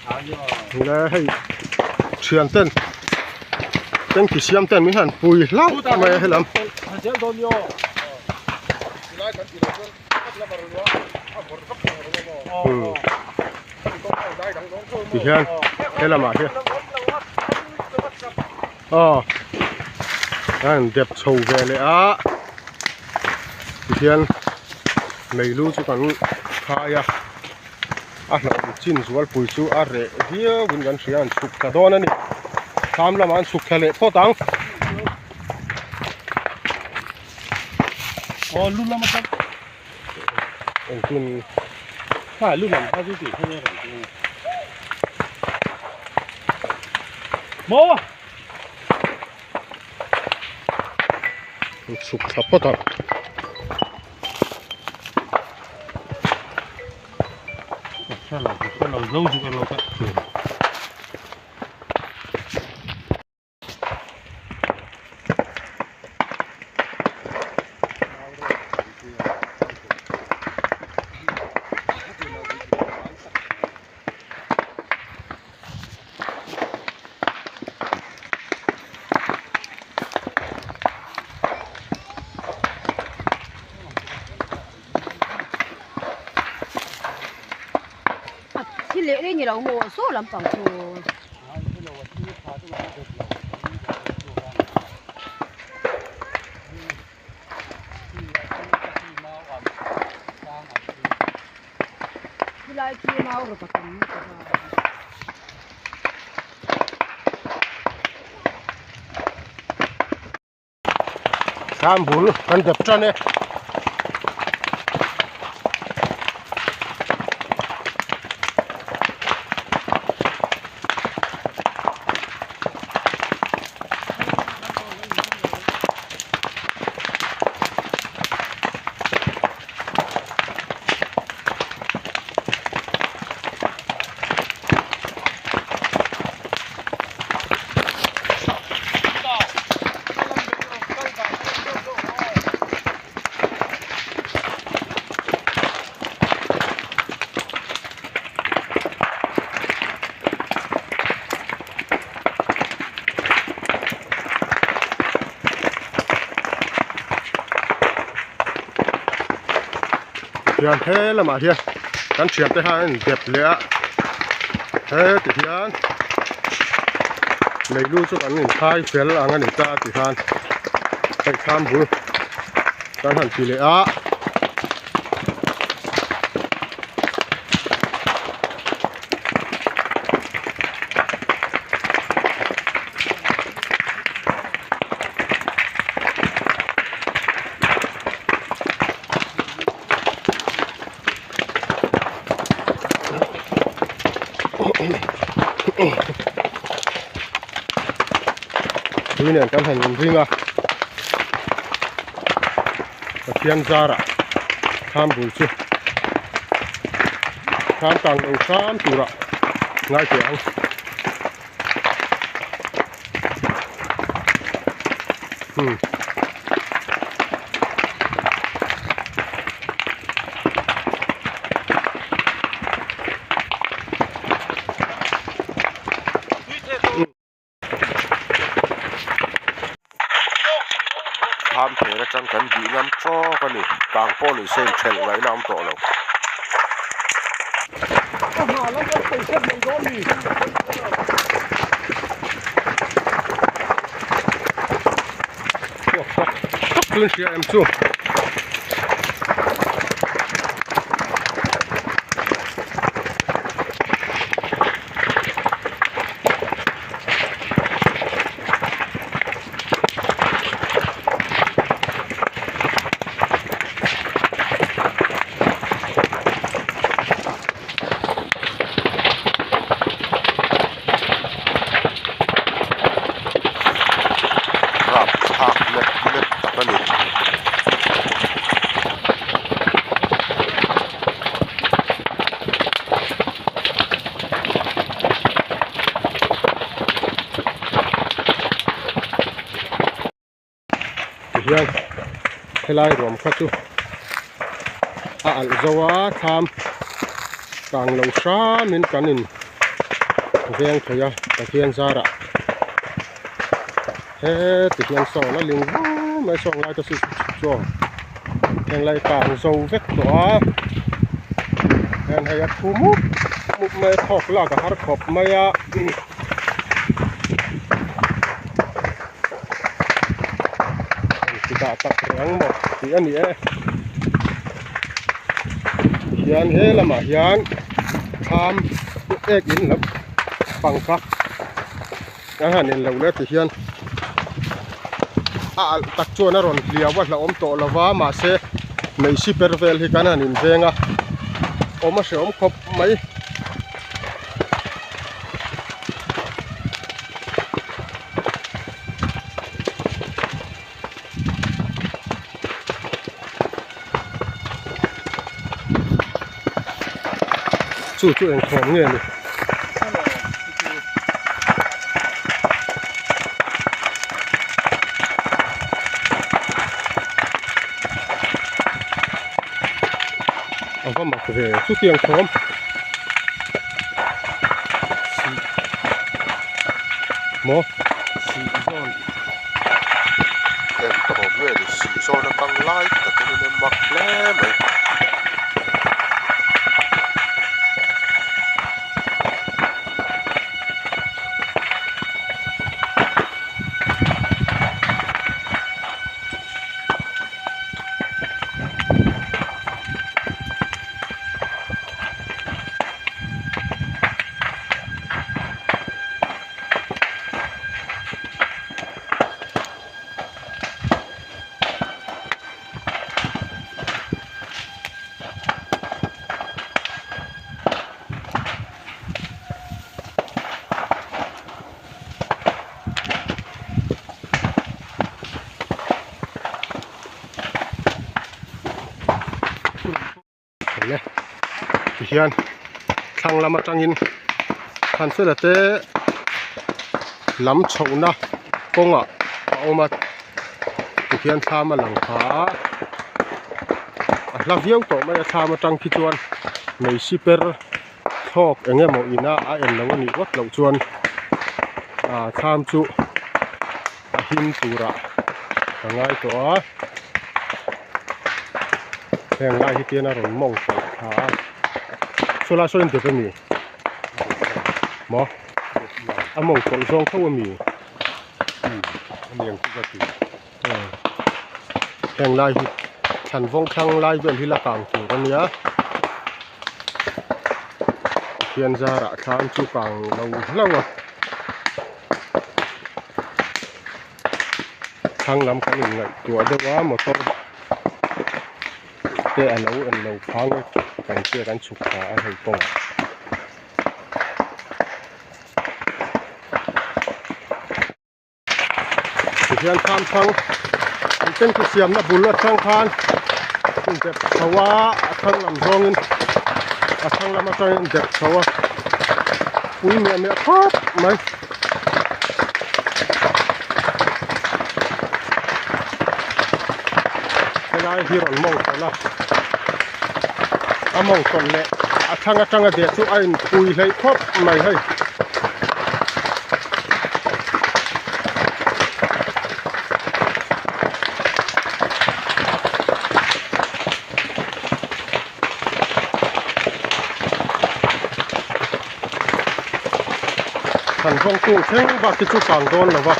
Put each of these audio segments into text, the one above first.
Le hei thian ten tanki siam ten min han pui hlauh mai a helam. Tihian helamah hian aw a han dep chho ve leh a tihian meilu chu kan khai a a hlauh chin zualpui chu a reh viau in kan hria a an chhuk thla dawn a ni thlam lamah an chhuk thla leh phawt ang. Aw lu lam atang engtin kha lu lam kha chu tih kha nia rawn ti maw chhuk thla phawt ang. Hre lo hre lo zo zuk elo ka. Thi leh rei ni lo maw saw lampang chu. Khilai khi mau rawt a tam lutuk a. Thlam bul kan dep tan e. Hian he lamah hian kan thiante khan an dep leh a heti hian meilu chu kan inkhai fel ang a ni ta ti khan hei thlam bul kan han ti leh a. Tui nen kan han inring a Pathian zarah thlam bul chu thlam kang lo hram turah ngai teh ang. Thlam phen atang kan bih ngam tawk a ni kang pawh ni se inthelh ngaihna a awm tawh lo. Rapthlak mep mep tak a ni. Tihian helai ruam kha chu a alh zo a thlam kang lo hram in kan in. veng thei a Pathian zarah heti hian sawn a ling vur mai sawn lai te chu heng lai kang zo vek tawh a hian hei a thu mup mup mai a thawk lak a har khawp mai a. Dah tak reng ang maw tih a ni e tihian he lamah hian thlam ek in lam pangkha an han en loh leh tihian a alh tak chuan a rawn hliau a hlauhawm tawh lo va mahse mei siper vel hi kan han inveng a awm a hrehawm khawp mai. Chu chu eng thawm nge ni? A va mak ve chutiang thawm. Maw? Sih zawn eng thawm nge ni sih zawn atang lai takin in mak hle mai. Hle tihian thlang lam atangin Thanfela te lam chhohna kawngah a awm a tihian thlam a lang pha a a hla viau tawh mai a thlam atang khi chuan mei siper thlawk eng emaw ina a en lo anih ngawt loh chuan ah thlam chu a him turah ka ngai tawh a heng lai hi tian a rawn mawng tawlh thla a sawlai saw in dep ami maw a mawng tawlh zawng tho ami heng lai hi thlan vawng thlang lai vel hi la kang tur a nia Pathian zarah thlam chu kang lo hlauh a. Thlang lam kan in ngaihtuah deuh a motor te a lo en lo phang e kan tia kan chhuk thla a hei kawngah. Tihian thlam thlang an tanky siamna bul atang khan dep chho a a thlang lam zawngin a thlang lam atangin dep chho a pui miah miah khawp mai. Helai hi rawn mawng tawn a a mawng tawn leh a thlang atanga deh chu a inpui hleih khawp mai hei. Kan vawng tung thleng bak hi chu kang dawn lo va.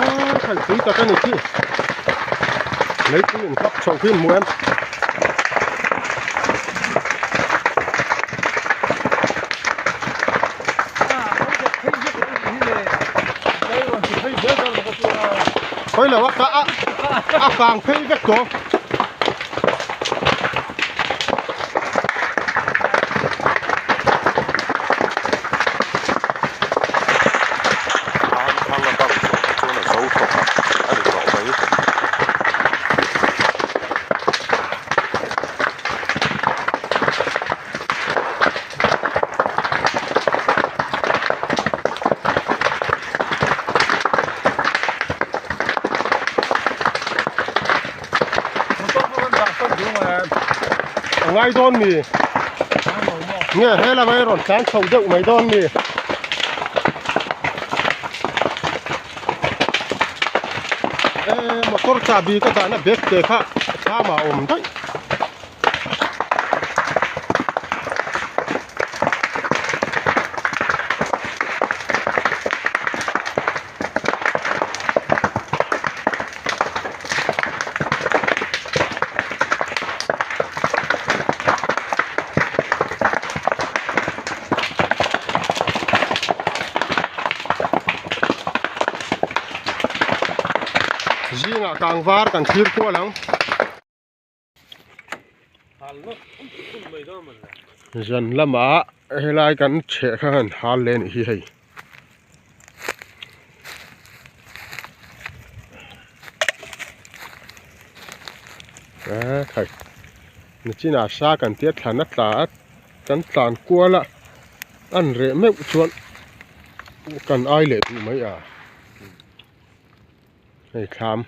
Aa khaipui tak a ni khi. Meipui inhlap chhoh hi hmu em. Khawi lo a a a kang phei vek tawh. Thlam thlang a bang zawh te chuan a zo tawh a a ni tawh mai. ngai dawn mi? Nge he lamah i rawn tlan chho deuh mai dawn mi? E motor chahbi ka dahna bag te kha thlam ah a awm daih. Zingah kangvar kan thlir kual ang. Zan lamah helai kan chheh kha han hal leh a nih hi hei. A khai nichinah sa kan tia thlan a tla a kan tlan kual a an reh meuh chuan kan ai leh duh mai a hei thlam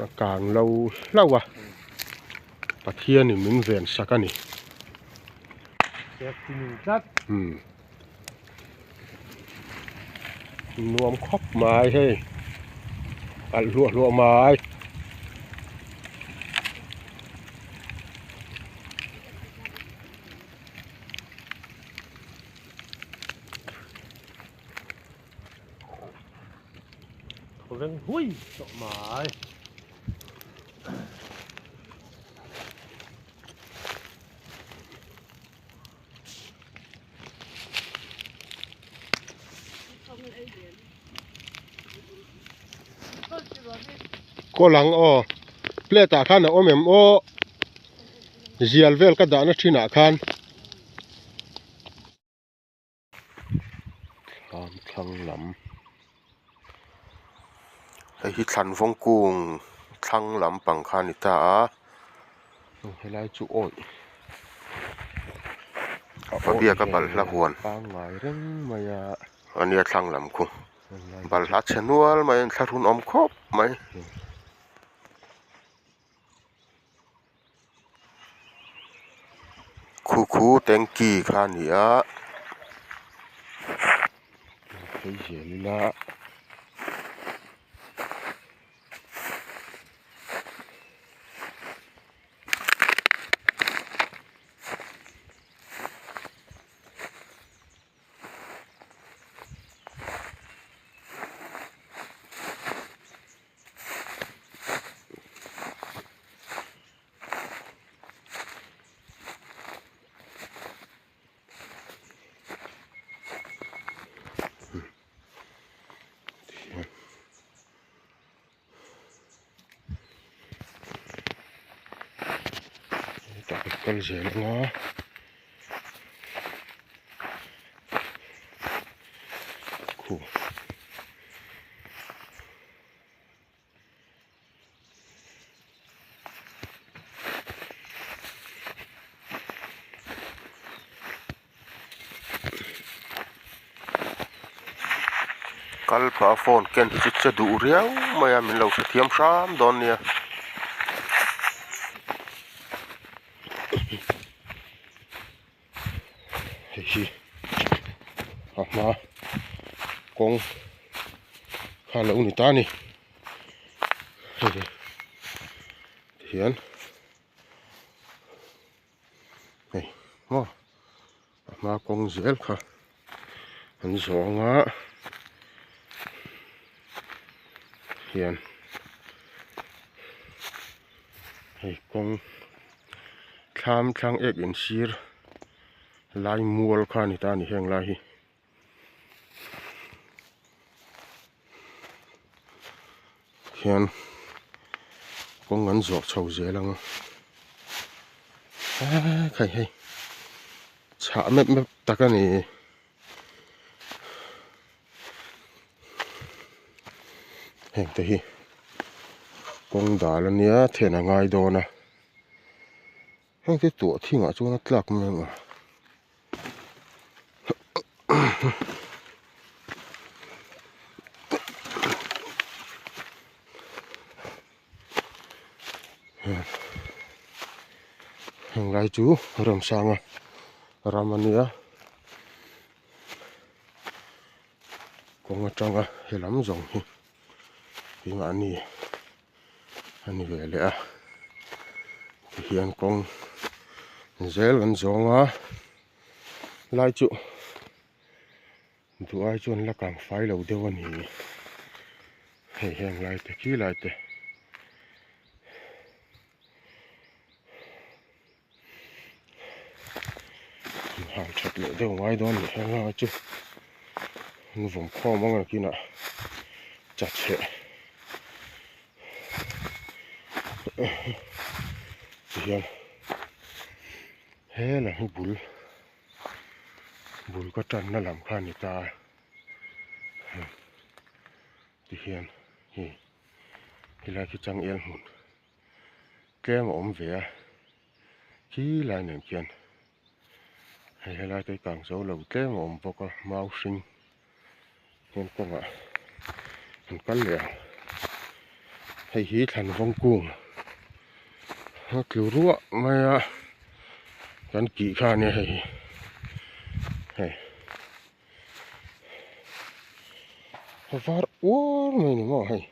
a kang lo hlauh a Pathianin min ven sak a ni. Umm nuam khawp mai hei alh hluah hluah mai. Thawveng hui tawh mai. Kaw lang aw plate ah khan a awm em aw zial vel ka dahna thin ah khan. Thlam thlang lam hei hi thlan vawng kung thlang lampang kha a ni ta a helai chu awih a biak a balhla huan pangngai reng mai a a nia thlang lam khu balhla chhe nual mai a inthlahrun awm khawp mai. Khu khu tanky kha a ni a. Phei zel ila. Kal zel anga khu. Kal pah a phone ken hi chu che duh riau mai a min lo hrethiam hram dawn nia. Hei hi a hma kawng kha lo ni ta a ni hei tihian hei maw a hma kawng zel kha an zawh anga hian hei kawng thlam thlang ek in sir lai mual kha a ni ta a ni heng lai hi. Hian kawng an zawh chho zel ang a eee khai hei chhah mep mep tak a ni. Heng te hi kawng dal a nia then a ngai dawn a heng te tuah thingah chuan a tlak mai ang a. Heng lai chu Remsanga ram a nia kawng atanga he lam zawng hi keimahni a ni ve leh a tihian kawng zel an zawng a lai chu Duh ai chuan la kang fai lo deuh a ni. Hei heng lai te khi lai te. Hal that leh deuh ngai dawn ni heng lai chu. An vawm khawm ang a kinah cha chheh. Tihian he lam hi bul. Bul ka tanna lam kha a ni ta a tihian hei helai khi changel hmun tlem a awm ve a khilai nen khian hei helai te hi kang zo lo tlem a awm bawk a mau hring hian kawngah an kal leh ang hei hi thlan vawng kung a tlu ruah mai a kan kih kha ania hei hi hei a var uar mai ni maw hei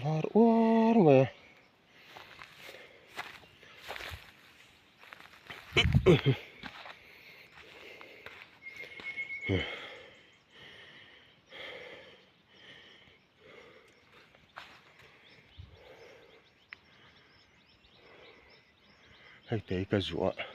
var uar mai a. Hei te hi ka zuah a.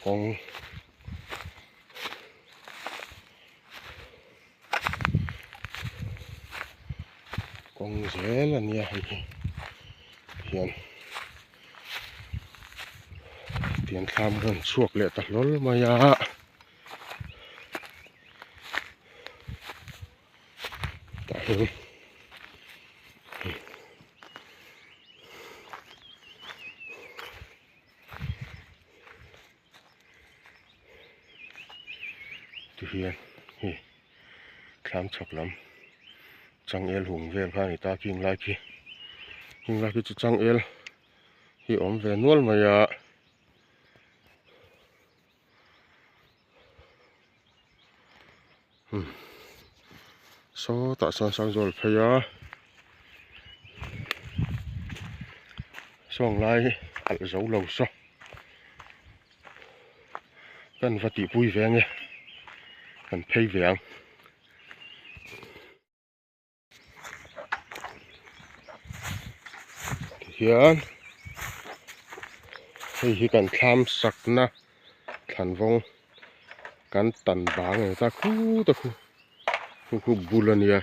Kawng kawng zel a nia hei hi hian tiang thlam rawn chhuak leh ta hlawl mai a. Tah hian tihian hei thlam chhak lam changel hung vel kha a ni ta khing lai khi khing lai khi chu changel hi a awm ve nual mai a. Sawtah sawn Sangzawl phei a sawng lai alh zo lo saw kan va tihpui ve ange kan phei ve ang. Tihian hei hi kan thlam sakna thlanvawng kan tan bang ang ta khut a khu khu khu bul a nia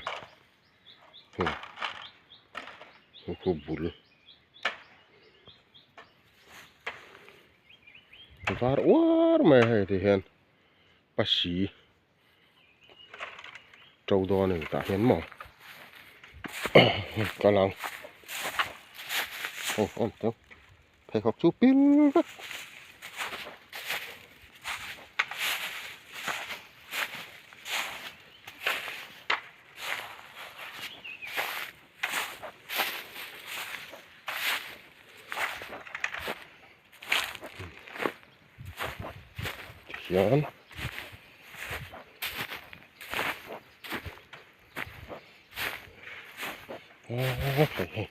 hei khu khu bul var uar mai a hei tihian pasi. To dawn a ni tah hian maw kal ang hei en teh pheikhawk chu pil vek. Tihian hei hei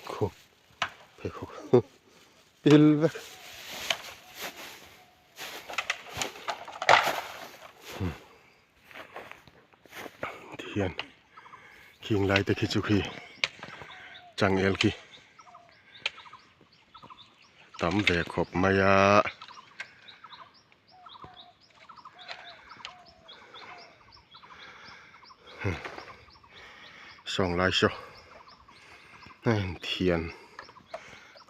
Khu pheikhawk pil vek. Tihian khing lai te khi chu khi changel khi tam ve khawp mai a. Sawng lai saw heng thian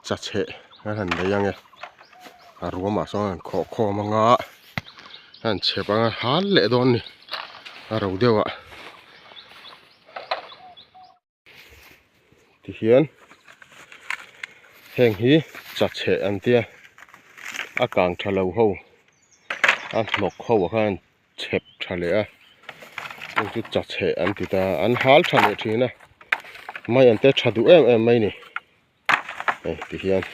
cha chheh an han nei ang e a ruamah sawn an han khawh khawm ang a an chhep ang a hal leh dawn a ni a ro deuh ah. Tihian heng hi chachheh an tia a kang tha lo ho a hnawk ho ah khan chhep tha leh a heng chu chachheh an ti ta a an hal tha leh thin a mai an te tha duh em em mai a ni hei tihian.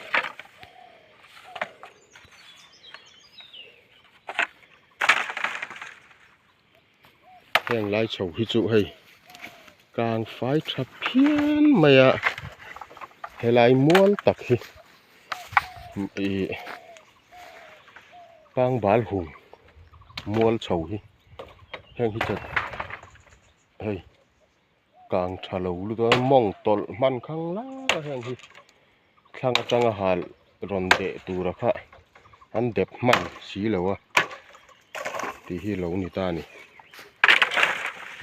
Heng lai chho hi chu hei kang fai tha phian mai a helai mual tak hi ih pangbal hung mual chho hi heng hi chu hei kang tha lo lutuk a mawng tawlh hman khang lai a heng hi thlang atanga hal rawn deh tura kha an dep hman si lo a tih hi lo ni ta a ni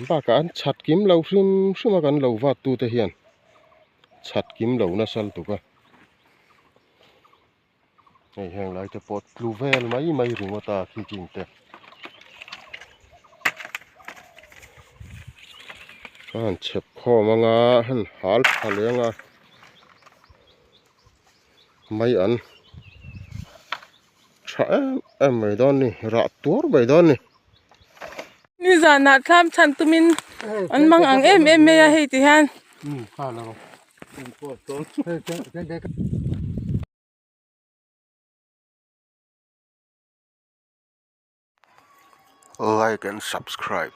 bakah an chhat kim lo hrim hrim a kan lo vat tu te hian chhat kim lo nasa lutuk a hei heng lai te pawh tlu vel mai mai ringawt a khi king te a han chhep khawm anga a han hal tha leh anga. Mai an tha em em mai dawn ni rah tuar mai dawn ni. Nizanah thlam chhan tumin an mang ang em em mai a hei ti hian. Like and subscribe.